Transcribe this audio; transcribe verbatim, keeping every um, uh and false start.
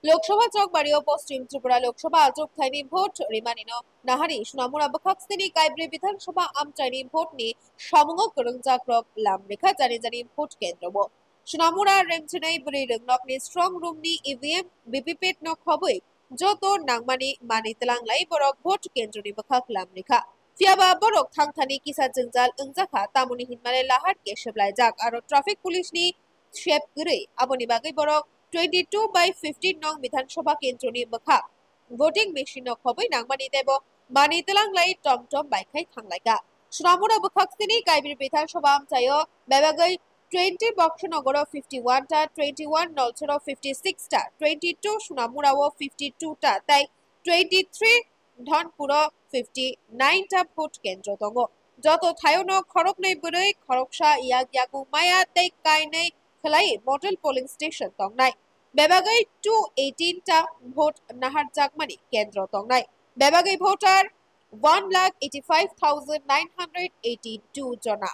Lok Sabha Chokbario Poschim Tripura Lok Sabha achuk thaini vote rimanino nahari Sonamura bwkhak sini Kaibri Bidhan Sabha amchaini vote ni samungo kwrwngjak rok lam rikha jani jani vote kendro o. Sonamura Remchinai bwrwi rwngnokni strong room ni E V M, V V P A T no khobwi joto nangmani manwi twlanglai borok vote kendroni bwkhak lam rikha. Phiyaba borok thangthani kisa jwngjal wngjakha, tamoni hinmale lahar keseplaijak aro traffic police ni sep kwrwi. Aboni bagwi borok twenty two by fifteen nong Bidhan Sabha kendroni bwkhak voting machine no khobwi nangmani teibo manwi twlanglai tom tom bai khai thanglaikha. Sonamura bwkhak sini Kaibri Bidhan Sabha amchaio bebagwi twenty Boksonogoro fifty one ta, twenty one Nolsoro fifty six ta, twenty two Sonamurao fifty two ta tei twenty three Dhonpuro fifty nine ta vote kendro tongo. Joto thaiono khoroknwi bwrwi, khoroksa yak yakung maya tei kainwi khwlai model polling station tongnai. Bebagwi two eighteen ta vote naharjakmani kendro tongnai. Bebagwi voter one lakh eighty five thousand nine hundred eighty two jona.